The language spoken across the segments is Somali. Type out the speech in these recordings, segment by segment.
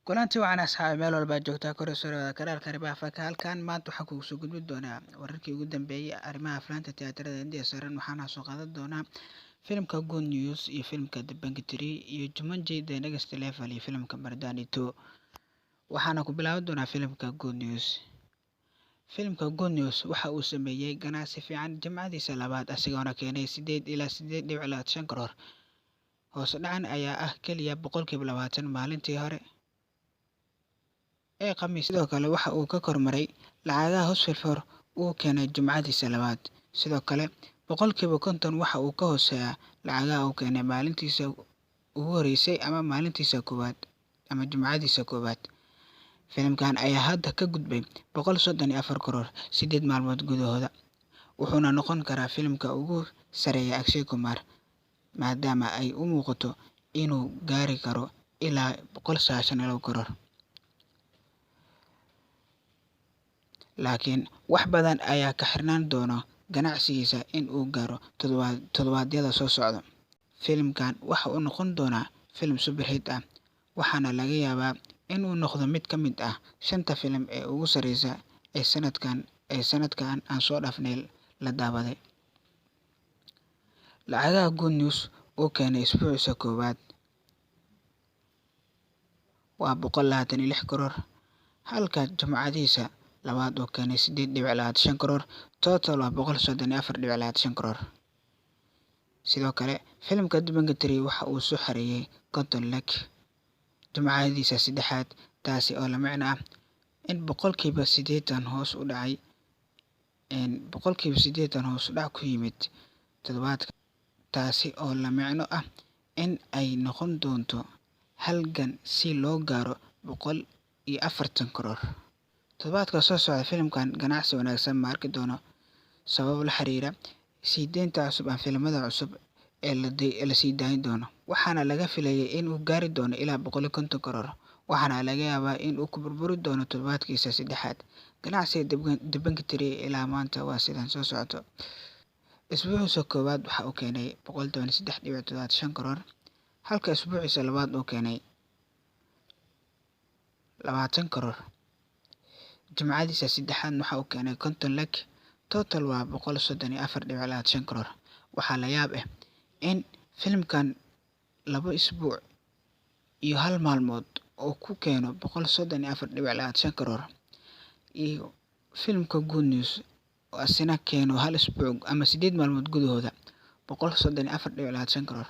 Kulanti wacan asxaabi, meel walba aad joogtaa, kor soo dhawaada kanaalka Arrimaha Fanka. Halkan maanta waxaan kugu soo gudbin doonaa wararkii ugu dambeeyay arrimaha aflaanta tiyaatarada Hindiya saaran. Waxaana soo qaadan doonaa filimka Good News iyo filimka Dabangg 3 iyo Jumanji: The Next Level iyo filimka Mardaani 2. Waxaana ku bilaaban doonaa filimka Good News. Filimka Good News waxa uu sameeyay ganacsi fiican jimcadiisa labaad, asigoona keenay 8 ilaa 8.25 karoor. Hoos u dhacan ayaa ah kaliya 20% maalintii hore ee Khamiis. Sidoo kale waxa uu ka kormaray lacagaha Housefull 4 uu keenay jimcadiisa labaad. Sidoo kale 50% waxa uu ka hooseeyaa lacagaha uu keenay maalintiisa ugu horeysay ama maalintiisa koowaad ama jimcadiisa koowaad. Filimkan ayaa hadda ka gudbay 134 karoor 8 maalmood gudahooda, wuxuuna noqon karaa filimka ugu sareeya Akshay Kumar, maadaama ay u muuqato inuu gaari karo ilaa 192 karoor. Laakiin wax badan ayaa ka xirnaan doona ganacsigiisa in uu gaaro toddobaadyada soo socda. Filimkan waxa uu noqon doonaa filim superhit ah, waxaana laga yaabaa in uu noqdo mid ka mid ah shanta filim ee ugu sareysa ee sanadkan aan soo dhaafnay la daawaday. Lacagaha Good News uu keenay isbuuciisa koowaad waa 126 karoor, halka jimcadiisa labaad uu keenay 8.25 karoor. Total waa 134.25 karoor. Sidoo kale filimka Dabangg 3 waxa uu soo xareeyay 50 lakh jimcadiisa saddexaad, taasi oo la micno ah in 80% hoos u dhacay, 80% hoos u dhac ku yimid toddobaadka, taasi oo la micno ah in ay noqon doonto halgan si loo gaaro 140 karoor. Toddobaadka soo socda filimkan ganacsi wanaagsan ma arki doono sababo la xiriira sii deynta cusub ama filimada cusub ee la sii daayin doono. Waxaana laga filayay in uu gaari doono ilaa 150 karoor, waxaana laga yaabaa in uu ku burburi doono toddobaadkiisa saddexaad. Ganacsiga Dabangg 3 ilaa maanta waa sidan soo socoto. Isbuuciisa koowaad waxa uu keenay 113.75 karoor, halka isbuuciisa labaad uu keenay 20 karoor. Jimcadiisa saddexaad waxa uu keenay 50 lakh. Total waa 134.25 karoor. Waxaa la yaab ah in filimkan 2 isbuuc iyo 1 maalmood oo ku keeno 134.25 karoor, iyo filimka Good News oo asina keeno 1 isbuuc ama 8 maalmood gudahooda 134.25 karoor.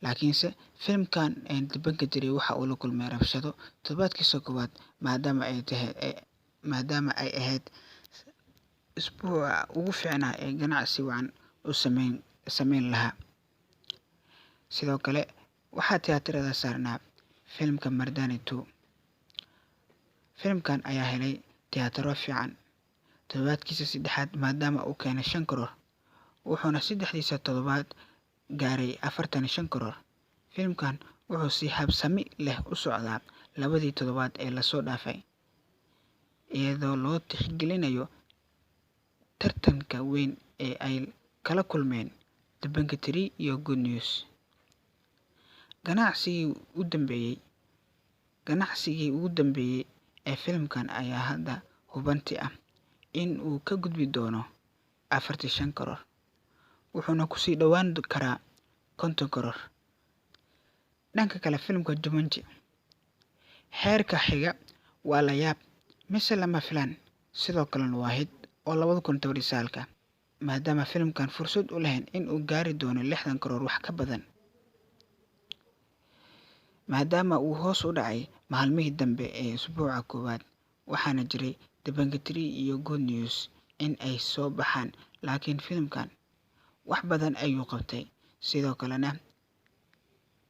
Laakiinse filimkan Dabangg 3 waxa uu la kulmay rabshado toddobaadkiisa koowaad, maadaama ay ahayd isbuuca ugu fiicnaa ee ganacsi wacan u sameyn lahaa. Sidoo kale waxaa tiyaatarada saarnaa filimka Mardaani 2. Filimkan ayaa helay tiyaataro fiican toddobaadkiisa saddexaad, maadaama uu keenay 5 karoor, wuxuuna saddexdiisa toddobaad gaaray 45 karoor. Filimkan wuxuu si habsami leh u socdaa labadii toddobaad ee la soo dhaafay, iyadoo loo tixgelinayo tartanka weyn ee ay kala kulmeen Dabangg 3 iyo Good News. Ganacsigii ugu dambeeyay ee filimkan ayaa hadda hubanti ah in uu ka gudbi doono 45 karoor, wuxuuna ku sii dhowaan karaa 50 karoor. Dhanka kale filimka Jumanji heerka xiga waa la yaab mise lama filaan, sidoo kalena waa hit oo 2019, maadaama filimkan fursad u lahayn in uu gaari doono 60 karoor wax ka badan, maadaama uu hoos u dhacay maalmihii dambe ee isbuuca koowaad. Waxaana jiray Dabangg 3 iyo Good News in ay soo baxaan, laakiin filimkan wax badan ayuu qabtay. Sidoo kalena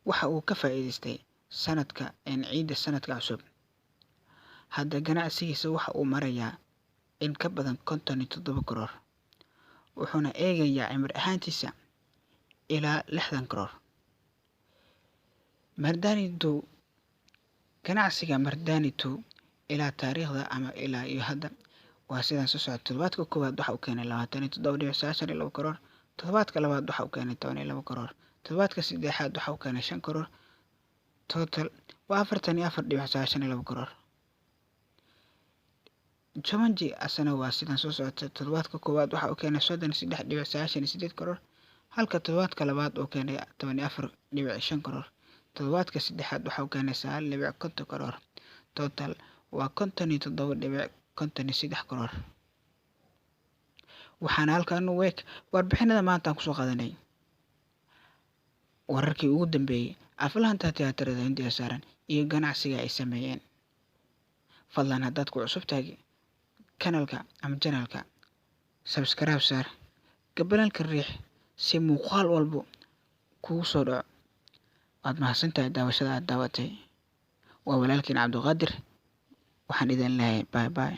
waxa uu ka faa'iideystay sanadka ciidda sanadka cusub. Hadda ganacsigiisa waxa uu marayaa in ka badan 57 karoor, wuxuuna eegayaa cimri ahaantiisa ilaa 60 karoor. Mardaani 2, ganacsiga Mardaani 2 ilaa taariikhda ama ilaa iyo hadda waa sidan soo socota. Toddobaadka koowaad waxa uu keenay 27.92 karoor, toddobaadka labaad waxa uu keenay 12 karoor, toddobaadka saddexaad waxa uu keenay 5 karoor. Total waa 44.92 crore. Jumanji asana waa sidan soo socota: toddobaadka koowaad waxa uu keenay 33.98 crore, halka toddobaadka labaad uu keenay 14.5 crore. Toddobaadka saddexaad waxa uu keenay 9.50 crore. Total waa 57.53 crore. Waxaana halkan u eeg warbixinada maanta aan kusoo qaadanay wararkii ugu dambeeyey aflaanta tiyaatarada Hindiya saaran iyo ganacsiga ay sameeyeen. Fadlan haddaad ku cusub tahay kanalka ama channelka, subscribe saar, gambaleelka riix si muuqaal walbo kugu soo dhaco. Waad mahadsantahay daawashada aad daawatay. Waa walaalkiin Cabdiqaadir. Waxaan idin leeyahay bye bye.